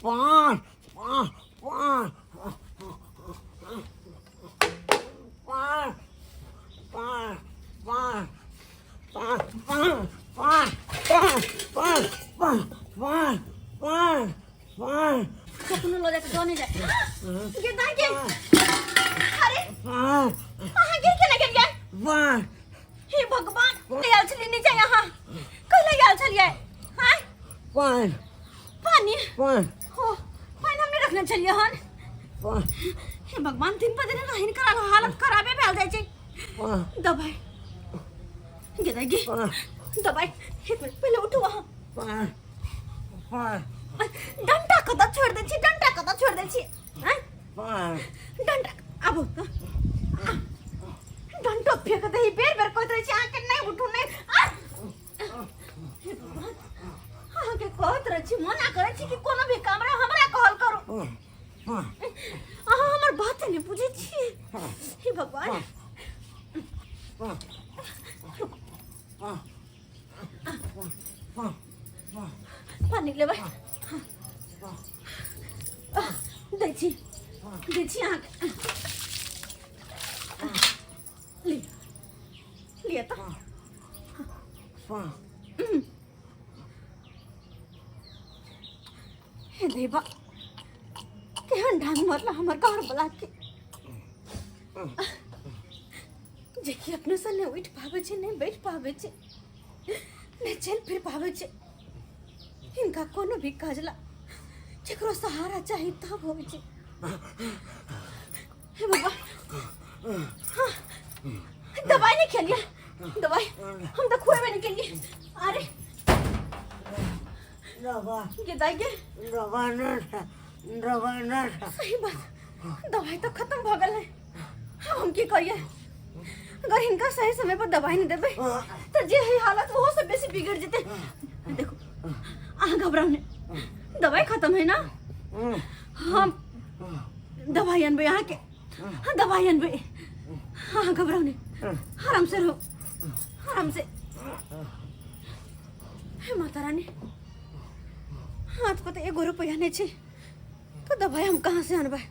पाँच पाँच पाँच पाँच पाँच पाँच पाँच पाँच पाँच पाँच पाँच पाँच पाँच पाँच पाँच कखनो लऽ जाके दऽ नहि जाय गे दाइ गे अरे पाँच अहाँ गिर केना गेलियै पाँच हे भगवान नहि आयल छलियै नीचा यहाँ कैला आयल छलियै आँय पाँच पानी पाँच हो पानि हम नहि रखने छलियै हन पाँच हे भगवान दिन पर दिन ना हिनकर हालत खराबे भेल जाइ छै पाँच दबाई गे दाइ गे पाँच दबाई एक मिनट पहिले उठू अहाँ पाँच पाँच डंटा कतऽ छोड़ि दै छी डंटा कतऽ छोड़ि दै छी आँय पाँच डंटा आबू तऽ डंटो फेंक दही बेर बेर कहैत रहै छी अहाँके नहि उठू नहि आ! हे भगवान अहाँके कहैत रहै छी मना करै छी कि कोनो भी काम रहे हमरा कहल करू अहाँ हमर बात नहि बुझै छी हे भगवान पानी लेबै दै छी दै छी अहाँके लिअ लिअ तऽ हे देवा केहन ढंग मरला हमर घर वाला के जेकि अपने से नहि उठि पाबै छै नहि बैठ पाबै छै नहि चलि फिर पाबै छै हिनका कोनो भी काज ला केकरो सहारा चाही तब होइ छै हे बाबा हाँ, दवाई नहीं खेलिए दवाई हम तो खुएबे नहीं केलिए अरे ये दाई के सही बात दवाई तो खत्म भ गेल है अब हम की करिए अगर हिनका सही समय पर दवाई नहीं देबै तो जे है हालत ओहो से बेसी बिगड़ जेतै देखो अहाँ घबराउ नहीं दवाई खत्म है ना हम दवाई अनबै अहाँके हाँ दवाई अनबै अहाँ घबराउ नहीं आराम से रहो आराम से हे माता रानी हाथ पर तो एगो रुपया नहीं छै तो दवाई हम कहाँ से अनबै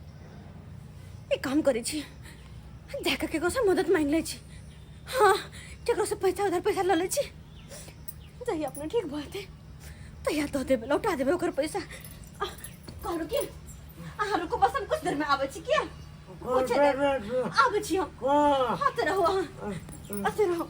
एक काम करै छी जाके केकरो से मदद मांगि लै छी हाँ केकरो से पैसा उधार पैसा लऽ लै छी जहिया अपने ठीक भऽ जेतै तहिया दऽ देबै लौटा देबै ओकर पैसा आ, कहलहुँ कि अहाँ रुकू बस हम कुछ देर में आबै छी किया पूछे आबै छी हम आते रहू अहाँ आते रहू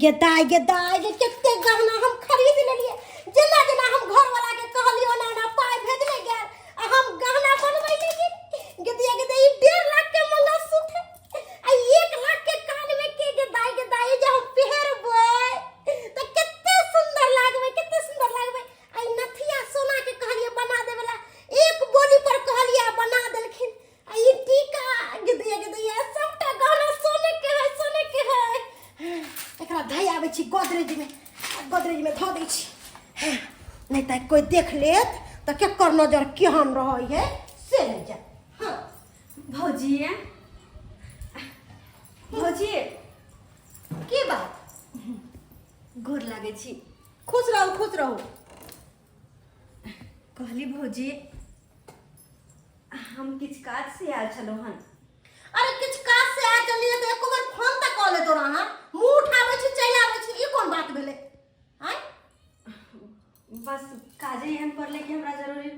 गे दाय गे दाय गे कते गहना हम खरीद लेलिए जेना जेना हम घर वाला के कहलियो ओना ओना पाइ भेजले गेल आ हम गहना बनबै लेलिए गे दिया गे दाय, ई 1.5 लाख के मंगलसूत्र है आ ई 1 लाख के कान में के गे दाय गे दाय जे हम पहिरबै त कते सुंदर लागबै कते सुंदर लागबै आ ई नथिया सोना के कहलिए बना देबला एक बोली पर कहलिए आ बना देलखिन आ ई टीका गे दैया सबटा गहना सोने के है सोने के है एकरा धइ आबै छी गोदरेज में गोदरेज में धऽ दै छी नहीं तऽ कोई देख लेत तऽ केकर नजर केहन रहै है से नहीं जान हाँ भौजी भौजी की बात गोर लागै छी खुश रहू खुश रहू कहली भौजी हम किछु काज से आयल छलहुँ हन अरे किछु काज से आयल चलिए तऽ एको बेर फोन तऽ कऽ लेतो अहाँ मुँह उठाबै छी चलि आबै छी ई कोन बात भेलै आँय बस काजे एहन पड़लै कि हमरा जरूरी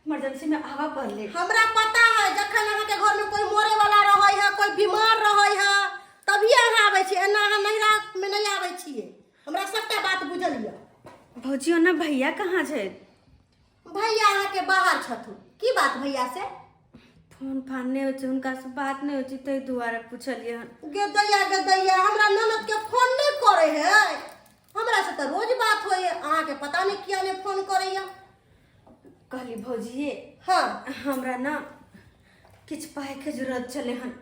इमरजेंसी में आबऽ पड़लै हमरा पता है जखन अहाँके घरमे कोई मरे वाला रहै है कोई बीमार रहै है तभी अहाँ आबै छी एना अहाँ नैहरामे नहि आबै छियै हमरा सबटा बात बुझल यऽ भौजी ओना भैया कहाँ छै भैया अहाँके बाहर छथुन की बात भैया से फोन फान नहि होइ छै हुनकासँ बात नहि होइ छै ताहि दुआरे पुछलियै हन गे दैया गे दैया हमरा ननद के फोन नहि करे है हमरा से तऽ रोज बात होइ है अहाँके पता नहि किया नहि फोन करैया कहली भौजी हाँ हमरा ने किछु पाइके जरूरत छलै हन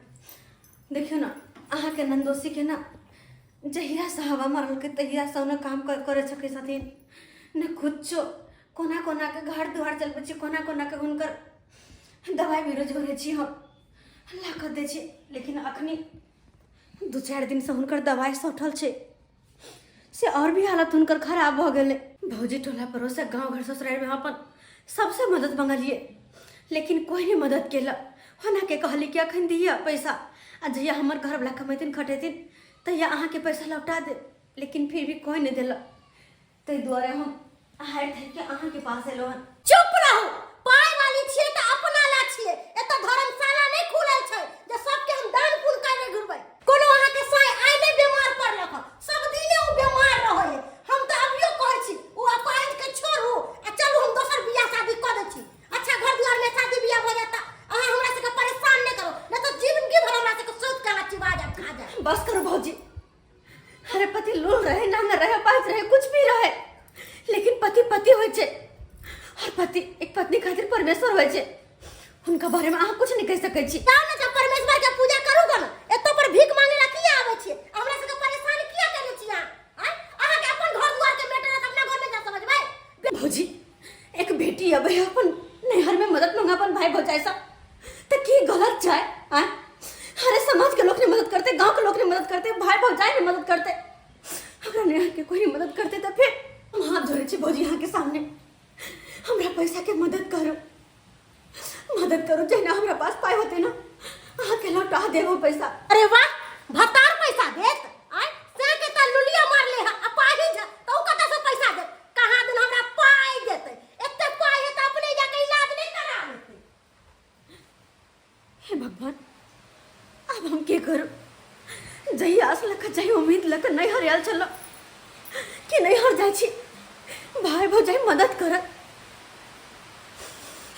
देखियौ ने अहाँके नन्दोसीके ने जहियासँ हवा मारलकै तहियासँ ओना काम करै सकै छथिन ने किछो कोना कोनाके घर दुआर चलबै छी कोना कोनाके हुनकर दवाइ भी रोज भरै छी हम ला कऽ दै छी लेकिन अखनी 2-4 दिनसँ हुनकर दवाइ सठल छै से और भी हालत हुनकर खराब भऽ गेलै। भौजी टोला पड़ोस गाँव घर ससुरारिमे अपन सबसे मदद मंगलियै, लेकिन कोई नहि मदद केलक। ओना के कहली कि अखन दिअ पैसा, आ जहिया हमर घरवला कमेथिन खटेथिन तहिया अहाँके पैसा लौटा देब, लेकिन फिर भी कोई नहि देलक। ताहि दुआरे हम हारि थाकि के अहाँके पास एलहुँ हन। चुप रहू, पाय वाली छियै तऽ अपना ला छियै। एतऽ धर्मशाला नहि खुलल छै जे सबके हम दान पुण्य करे घुरबै। कोनो अहाँके साँय आइ नहि बीमार पड़लक हँ, सब दिने ओ बीमार रहै है। हम तऽ अभियो कहै छी ओ अपाहिज के छोड़ू आ चलू हम दोसर बियाह शादी कऽ दै छी। अच्छा घर दुआर में शादी बियाह भऽ जायत तऽ अहाँ हमरा सबके परेशान नहि करू, नहि तऽ जिंदगी भर हमरा सबके सोचि कऽ अहाँ चिबा जायब, खा जायब। बस करू भौजी, अरे पति लोल रहे नांगर रहे पाँच रहे कुछ भी रहे, लेकिन पति पति होइ छै और पति एक पत्नी खातिर परमेश्वर होइ छै। हुनका बारे में अहाँ कुछ नहीं कह सकै छी। जाउ ने, जब परमेश्वर के पूजा करू गन, एतऽ पर भीख मांगे ला किया आबै छियै? हमरा सबके परेशान किया केने छी अहाँ? आँय? अहाँके अपन घर दुआर के मैटर है, अपना घर में जा समझबै। भौजी एक बेटी अबै है अपन नैहर में मदद मंगा अपन भाई भौजाई सब, तो की गलत छै? आँय? अरे समाज के लोग ने मदद करते, गांव के लोग ने मदद करते, भाई भौजाई ने मदद करते, अगर नैहर के कोई मदद करते तो फिर हम हाथ जोड़े छी भौजी अहाँ के सामने, हमरा पैसा के मदद करो, मदद करो। जहिना हमरा पास पाई होते ना अहाँ के लौटा देबो पैसा। अरे वाह, भतार पैसा देत? आय से के त लुलिया मारले है अपाहिज है, त उ कतऽ से पैसा देत? कहाँ दिन हमरा पाई देतै? एते पाई है त अपने जाके इलाज नहीं करा लेतै। हे भगवान, अब हम के करू? जही आस लख जही उम्मीद लख नहीं हरियाल चलो कि नहीं हर जाय छी भाई भौजाई मदद करत,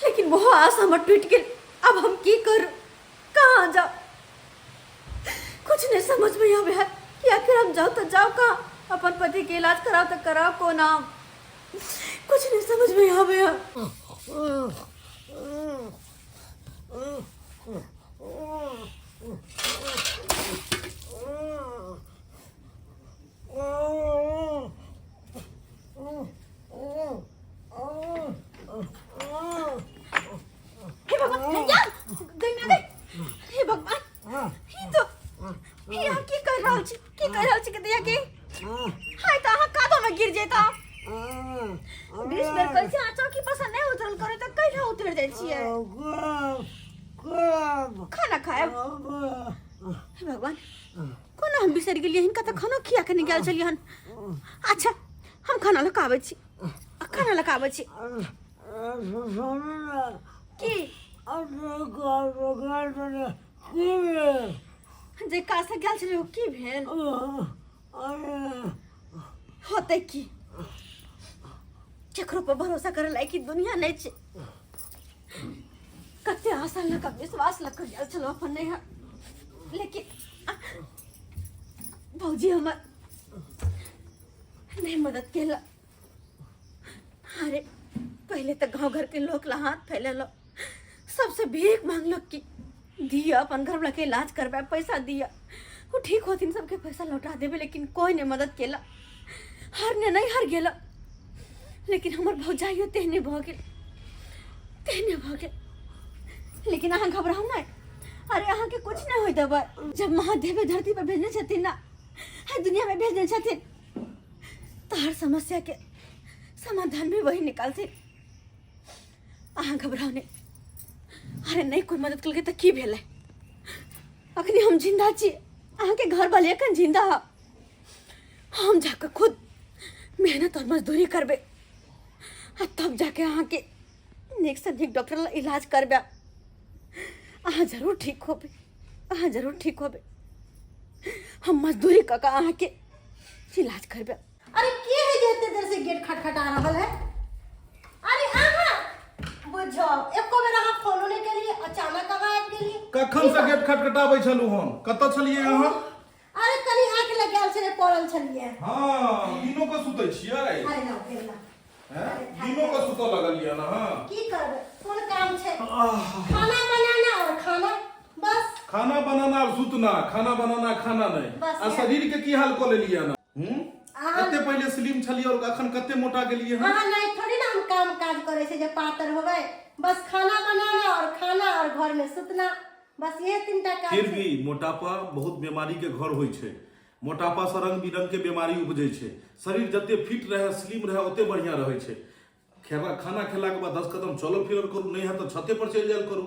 लेकिन वो आस हमर टूट गेल। अब हम की करू, कहाँ जाओ, कुछ नहीं समझ में आवे है कि आखिर हम जाओ तो जाओ कहाँ, अपन पति के इलाज कराओ तो कराओ को नाम, कुछ नहीं समझ में आवे है। हे भगवान, या गई में गई। हे भगवान, ई तो ई अहाँ की कर रहल छी, की कर रहल छी के दैया के? हाय त अहाँ कादो में गिर जैता। 20 बेर कहै छी अहाँ चौकी पर से नहि उतरल करू तऽ कहिया उतरि जाइ छियै? खाना खायब? हे भगवान, कोना हम बिसरि गेलियै हिनका, तऽ खानो खिया के नहि गेल छलियै हन। अच्छा हम खाना लऽ कऽ आबै छी, खाना लऽ कऽ आबै छी। की जे काज से गेल छलियै ओ की भेल? होतै की, केकरो पर भरोसा करे लायक ई दुनिया नहि छै। कते आशा लऽ कऽ विश्वास लऽ कऽ गेल छलहुँ अपन नैहर, लेकिन भौजी हमर नहि मदद केलक। अरे पहले तऽ गाँव घर के लोक ला हाथ फैलेलो, सबसे भीख मांगलक कि दिया अपन घर वाला के इलाज करबै पैसा दिया, वो ठीक होथिन सबके पैसा लौटा देबे, लेकिन कोई नहीं मदद केला। हर ने नहीं हर गेला, लेकिन हमर भौजाइयो तेहने भऽ गेल, तेहने भऽ गेल। लेकिन अहाँ घबराउ नहि, अरे अहाँके कुछ नहीं होय देबै। जब महादेव धरती पर भेजने छथिन ना, हर दुनिया में भेजने छथिन, तो हर समस्या के समाधान भी वही निकालथिन। अहाँ घबराउ नहि। अरे नहीं कोई मदद केलकै तऽ की भेलै, अखनी हम जिंदा छी, अहाँके घर वाले एखन जिंदा ह। हम जाके खुद मेहनत और मजदूरी करबै आ तब जाके अहाँके नीकसँ नीक डॉक्टर लग इलाज करबै। अहाँ जरूर ठीक होबै, अहाँ जरूर ठीक होबै। हम मजदूरी कऽ कऽ अहाँके इलाज करबै। अरे के है जे एते देर से गेट खटखटा रहल है? अरे अहाँ बुझो एको बेर अहाँ फोनो नहीं केलिए, अचानक अहाँ आबि गेलिए। कखन से गेट खटखटाबै छलहुँ हम, कतऽ छलियै अहाँ? अरे कनी आँख लग गेल छलै, पड़ल छलिए। हाँ, दिनो के सुतै छियै? अरे ना भेल ना। हैं? दिनो के सुतऽ लगलियै ने अहाँ? की करबै, कोन काम छै? खाना बनाना और खाना, बस। खाना बनाना और सुतना, खाना बनाना खाना नहीं। बस आ इएह। शरीर के की हाल कऽ लेलियै अहाँ? अहाँ कते पहिले स्लिम छलियै और अखन कते मोटा गेलियै हन? अहाँ नहीं थोड़ी ना हम काम काज करे छै जे पातर होबै, बस खाना बनाना और खाना और घर में सुतना, बस ये तीनटा काज फिर छै। भी मोटापा बहुत बीमारी के घर होइ छै। मोटापा से रंग बिरंग के बीमारी उपजै छै। शरीर जते फिट रहे, स्लिम रहे, ओते बढ़िया रहै छै। खेला खाना खेला के बाद 10 कदम चलो फिरल करू, नहीं है तो छते पर चलि जायल करू।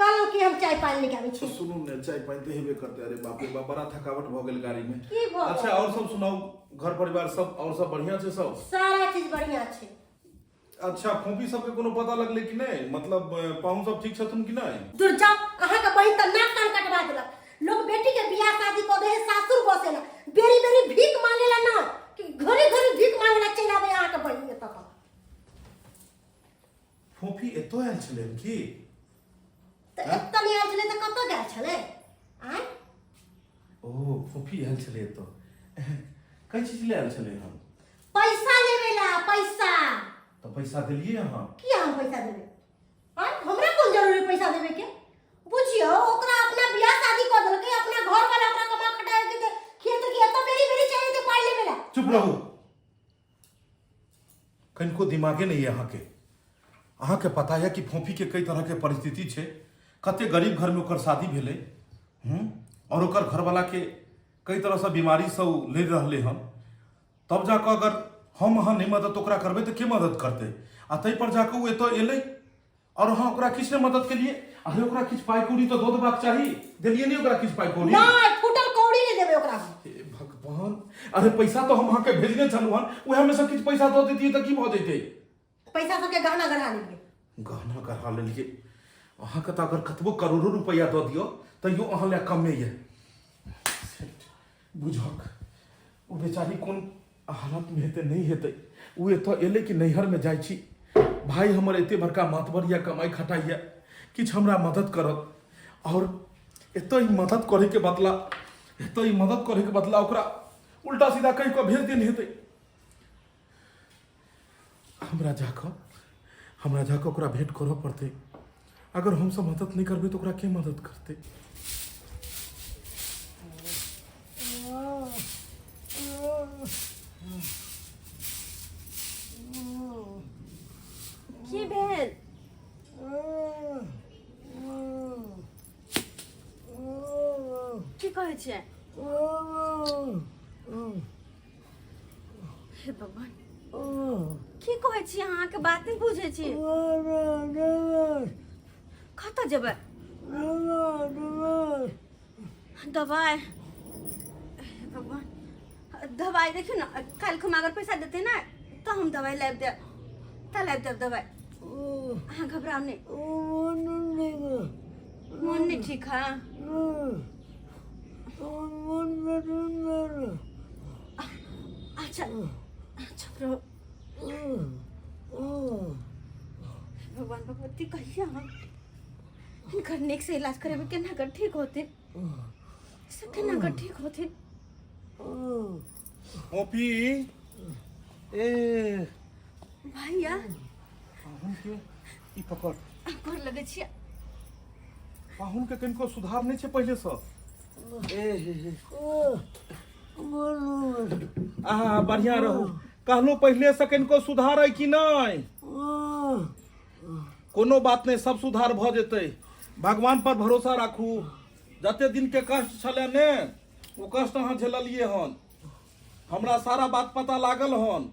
कहलहुँ कि हम चाय पानी लेके आबै छी। सुनू ने, चाय पानि तऽ हेबे करतै। अरे बाप रे बाप, बड़ा थकावट भऽ गेल गाड़ी में। की भऽ गेल? अच्छा, और सब सुनाउ, घर परिवार सब और सब बढ़िया छै सब? सारा चीज बढ़िया छै। अच्छा, फोपी सबके कोनो पता लगलै कि नहि? मतलब पाहुन सब ठीक छथुन कि नहि? दूर जाओ, अहाँके बहिन तऽ नाक कान कटवा देलक। लोग बेटी के बियाह शादी कऽ दे है सासुर बसेला, बेरी बेरी भीख मांगेला ना कि घरे घरे भीख मांगेला चलि आबै अहाँके बहिन एतऽ तक। फोफी एतो आयल छलै की? तऽ एतऽ नहि आयल छलै तऽ कतऽ गेल छलै? आँय? ओ फोफी आयल छलै एतो। कै चीज ले आयल छलै हम? पैसा लेवे ला, पैसा। तऽ पैसा देलियै अहाँ? किया हम पैसा देबै? आँय, हमरा कोन जरूरी पैसा देवे के? बुझियौ ओकरा अपना बियाह शादी कऽ देलकै, अपना घर वाला ओकरा कमा खटा के खेत के एतऽ बेरी बेरी चाहिए तऽ पाइ लेवे ला। चुप रहू, कनिको दिमागे नहि यऽ अहाँके। अहाँके पता यऽ कि फोफीके कई तरहके परिस्थिति छै, कते गरीब घरमे ओकर शादी भेलै, हूँ, आओर ओकर घरवलाके कई तरहसँ बीमारीसँ ओ लड़ि रहलै हन। तब जाकऽ अगर हम अहाँ नहि मदद ओकरा करबै तऽ के मदद करतै? आ ताहिपर जाकऽ ओ एतऽ एलै आओर अहाँ ओकरा किछु नहि मदद केलियै। अरे ओकरा किछु पाइ कौड़ी तऽ दऽ देबाक चाही, देलियै नहि ओकरा किछु पाइ कौड़ी? नहि, फूटल कौड़ी नहि देबै ओकरा हम। हे भगवान, अरे पैसा तऽ हम अहाँके भेजने छलहुँ हन, उएहमे सँ किछु पैसा दऽ दैतियै तऽ की भऽ जैतै? पैसा सबके गहना गढ़ा लेलियै। गहना गढ़ा लेलियै? अहाँके तऽ अगर कतबो करोड़ो रुपैआ दऽ दियौ तैयो अहाँ लए कमे यऽ। बुझक ओ बेचारी कोन हालतमे हेतै नहि हेतै। ओ एतऽ एलै कि नैहरमे जाइ छी, भाय हमर एते बड़का मातबर यऽ, कमाइ खटाइ यऽ, किछु हमरा मदद करत। आओर एतऽ ई मदद करैके बदला, एतऽ ई मदद करैके बदला ओकरा उल्टा सीधा कहि कऽ भेज देने हेतै। हमरा जाकऽ ओकरा भेंट करऽ पड़तै। अगर हमसब मदद नहि करबै तऽ ओकरा के मदद करतै? की भेल? की कहै छियै? हे भगवान, की कहै छी? अहाँके बात नहि बुझै छी। कतऽ जेबै? दबाइ, हे भगवान, दबाइ देखियौ ने, काल्हि हम अगर पैसा देतै ने तऽ हम दबाइ लाबि देब, तऽ लाबि देब दबाइ। अहाँ घबराउ नहि। मोन नहि ठीक है? अच्छा अच्छा, प्रभु भगवान भगवती, कहिया हम हिनकर नीक से इलाज करेबै? केना कर ठीक होथिन से, केना कर ठीक होथिन? कॉपी ए। भैया। पाहुन के ई पकड़। गोर लगै छियै। पाहुन के कनिको सुधार नहि छै पहिलेसँ। ए हे हे, आहा, बढ़िया रहू। कहलहुँ पहिलेसँ कनिको सुधार अइ कि नहि? कोनो बात नहि, सब सुधार भऽ जेतै। भगवान पर भरोसा राखू। जते दिन के कष्ट छलै ने, ओ कष्ट अहाँ झेललियै हन, हमरा सारा बात पता लागल हन,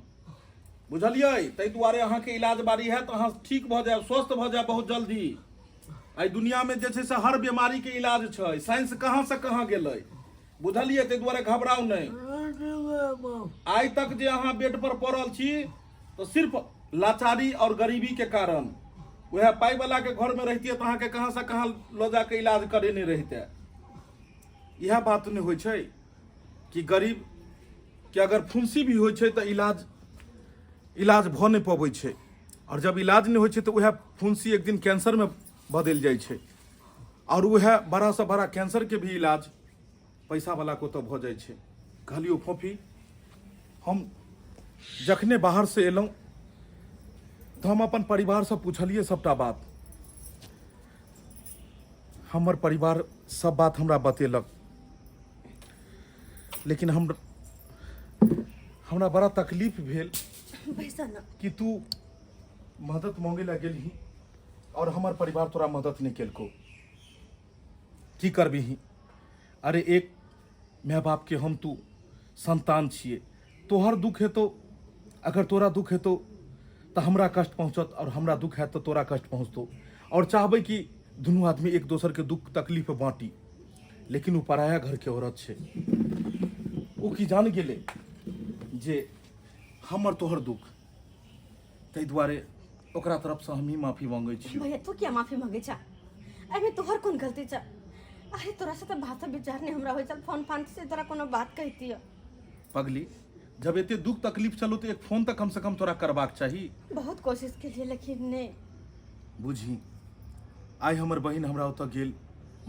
बुझलियै? ताहि दुआरे अहाँके इलाज बारी हैत, अहाँ ठीक भऽ जायब, स्वस्थ भऽ जायब बहुत जल्दी। एहि दुनियामे जे छै से हर बीमारीके इलाज छै। साइंस कहाँ से कहाँ गेलै, बुझलियै? ताहि दुआरे घबराउ नहि। आइ तक जे अहाँ बेड पर पड़ल छी तऽ सिर्फ लाचारी और गरीबी के कारण। वएह पाइ वाला के घर में रहितियै तऽ अहाँके कहाँ से कहाँ लऽ जाके इलाज करेने रहिते। इएह बात नहि होइ छै कि गरीब के अगर फुंसी भी होइ छै तऽ इलाज इलाज भऽ नहि पबै छै, आओर जब इलाज नहि होइ छै तऽ उएह फुंसी एक दिन कैंसरमे बदलि जाइ छै, आओर उएह बड़ासँ बड़ा कैंसरके भी इलाज पैसा वाला को तऽ भऽ जाइ छै। कहलियौ फोफी, हम जखने बाहरसँ एलहुँ तऽ हम अपन परिवारसँ पुछलियै सभटा बात। हमर परिवार सब बात हमरा बतेलक, लेकिन हम हमरा बड़ा तकलीफ भेल बैसा ना। कि तू मदद मांगे ला गेलही और हमर परिवार तोरा मदद नहीं केलको। की करबिही? अरे एक माय बापके हम तू संतान छियै। तोहर दुख हेतौ, अगर तोरा दुख हेतौ तऽ हमरा कष्ट पहुँचत, और हमरा दुख हैत तऽ तोरा कष्ट पहुँचतौ। और चाहबै कि दुनू आदमी एक दोसरके दुख तकलीफ बाँटी, लेकिन ओ पराया घरके औरत छै, ओ की जान गेलै जे हमर तोहर दुख, ताहि दुआरे ओकरा तरफसँ हमही माफी मांगै छी। भैया तू किया माफी मांगै छा? एहिमे तोहर कोन गलती छा? अरे तोरा से तऽ भाषा विचार नहीं हमरा होइ छल, फोन फान से तोरा कोनो बात कहती। पगली, जब एते दुख तकलीफ चलो तो एक फोन तऽ कम से कम तोरा करबाक चाही। बहुत कोशिश केलिए लेकिन नहीं। बुझी, आइ हमर बहिन हमरा ओतऽ गेल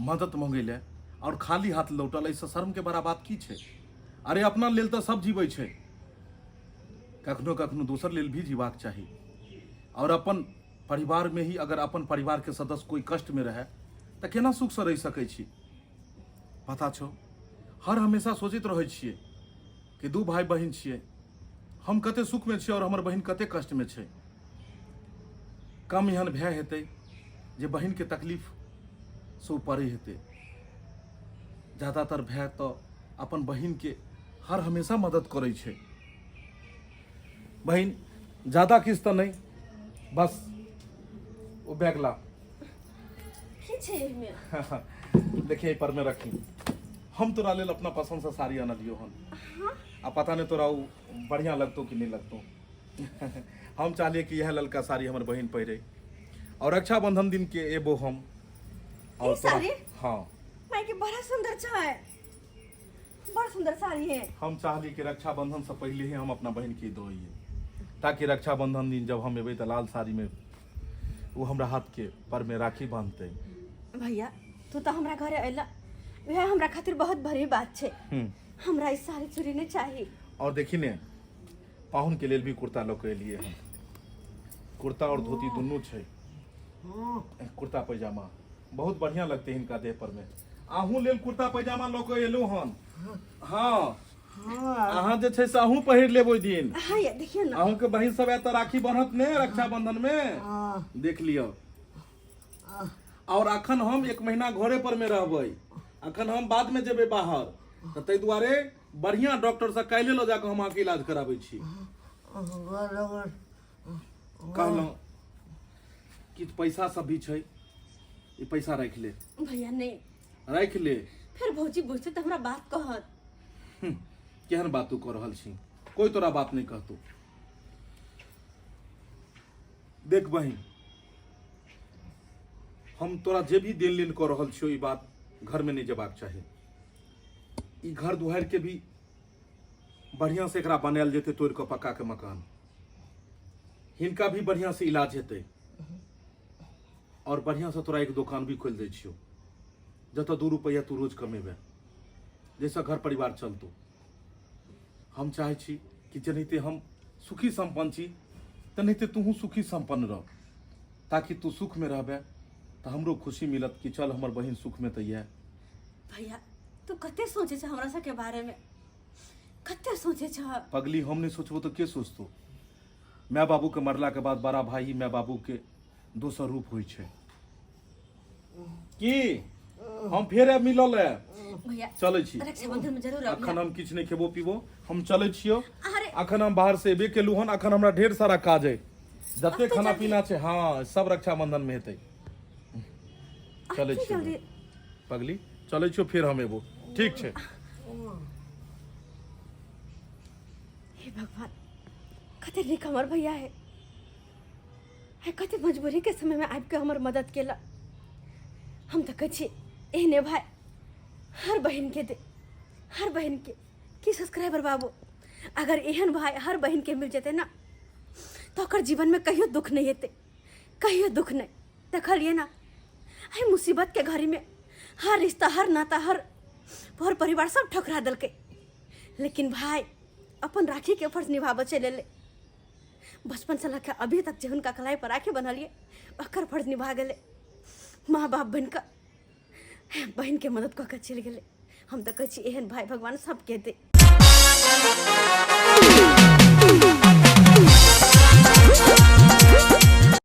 मदद मांगै लए और खाली हाथ लौटल, एहिसँ शर्मके बड़ा बात की छै? अरे अपना लेल तऽ सब जीबै छै, कखनो कखनो दोसर लेल भी जीबाक चाही। और अपन परिवार में ही अगर अपन परिवार के सदस्य कोई कष्ट में रहे तऽ केना सुख से रहि सकै छी? पता छौ, हर हमेशा सोचैत रहै छियै कि दू भाई बहिन छियै, हम कते सुख में छियै और हमर बहिन कते कष्ट में छै। कम एहन भय हेतै जे बहिन के तकलीफ से ऊपर ही हेतै। ज्यादातर भय तऽ अपन बहिन के हर हमेशा मदद करै छै। बहिन, ज्यादा किछु तऽ नहि, बस ओ बैग ला। की छै एहिमे? देखिए, एहि पर में रखी, हम तोरा लेल अपना पसंद से साड़ी अनलियो हन। आ पता नहीं तोरा ओ बढ़िया लगतो कि नहीं लगतो। हम चाहलिए कि यह ललका साड़ी हमर बहिन पहिरे और रक्षाबंधन दिन के एबो हम और ई साड़ी? हाँ। माय के बड़ा सुंदर छै, बड़ सुंदर साड़ी है। हम चाहली कि रक्षाबंधन से पहले ही हम अपना बहन के दइए, ताकि रक्षाबंधन दिन जब हम एबै तऽ लाल साड़ी में वो हमरा हाथ के पर में राखी बांधते। भैया तू तो हमरा घरे अयला, वह हमरा खातिर बहुत बड़ी बात छै। हमरा ई साड़ी चूड़ी नहीं चाहिए। और देखी ने, पाहुन के लेल भी कुर्ता लऽ के एलिए हम, कुर्ता और धोती दुनू छै, कुर्ता पैजामा बहुत बढ़िया लगते हिनका देह पर में। अहूँ लेल कुर्ता पैजामा लऽ के एलहुँ हन। हाँ, अहाँ जे छै से अहूँ पहिर लेब ओहि दिन। हाँ ये देखियो ना, अहूँ के बहिन सब आयत तऽ राखी बन्हत ने रक्षाबंधन में, देख लियौ। और अखन हम एक महीना घरे पर में रहबै, अखन हम बाद में जेबै बाहर, तऽ ताहि दुआरे बढ़िया डॉक्टर से काल्हि लऽ जाकऽ हम अहाँके इलाज कराबै छी। कहलहुँ किछु पैसा सब भी छै, ई पैसा राखि ले। भैया नहीं, राखि ले। फिर भौजी बुझते तऽ हमरा बात कहत। केहन बात तू कऽ रहल छी, कोई तोरा बात नहीं कहतो। देख बहिन, हम तोरा जे भी देन लेन कऽ रहल छियौ, ई बात घर में नहीं जेबाक चाही। ई घर दुआरि के भी बढ़िया से एकरा बनायल जेतै, तोड़ि कऽ पक्का के मकान, हिनका भी बढ़िया से इलाज हेतै, और बढ़िया से तोरा एक दोकान भी खोलि दै छियौ, जतऽ 2 रुपैआ तू रोज कमेबे, जाहिसँ घर परिवार चलतौ। हम चाहै छी कि जेनाहिते हम सुखी सम्पन्न छी तेनाहिते तूहूँ सुखी सम्पन्न रह, ताकि तू सुखमे रहबे तऽ हमरो खुशी मिलत कि चल हमर बहिन सुखमे तऽ यऽ। भैया तू कते सोचे छ हमरा सबके बारे में, कते सोचे छ? पगली, हम नहीं सोचबो तो के सोचतो? माय बाबू के मरला के बाद बड़ा भाई ही माय बाबू के दोसर रूप होइ छै। की हम फेर आयब मिलल है? भैया चलै छी, रक्षाबंधन में जरूर अखन हम किछु नहि खेबो पीबो, हम चलै छियौ। अरे अखन हम बाहर से एबे केलहुँ हन, अखन हमरा ढेर सारा काज है, जते अते खाना जल्दी? पीना छै, हाँ सब रक्षाबंधन में हेतै। चलै अते छियौ जल्दी? पगली, चलै छियौ, फेर हम एबो, ठीक छै? हे भगवान, कते नीक हमर भैया है, है कते मजबूरी के समय में आबि के हमर मदद केला। हम तऽ कहै छी एहने भाई हर बहिन के दे, हर बहिन के। की सब्सक्राइबर बाबू, अगर एहन भाई हर बहिन के मिल जेतै ना तऽ ओकर जीवन में कहियो दुख नहीं हेतै, कहियो दुख नहीं। देखलिए ना, एहि मुसीबत के घड़ी में हर रिश्ता, हर नाता, हर पर परिवार सब ठुकरा देलकै, लेकिन भाई अपन राखी के फर्ज निभाबऽ चलि एलै। बचपन से लऽ कऽ अभी तक जे हुनका कलाई पर राखी बन्हलियै ओकर फर्ज निभा गेलै। माँ बाप बनि कऽ बहिनके मदद कऽ कऽ चलि गेलै। हम तऽ कहै छी एहन भाई भगवान सबके दे।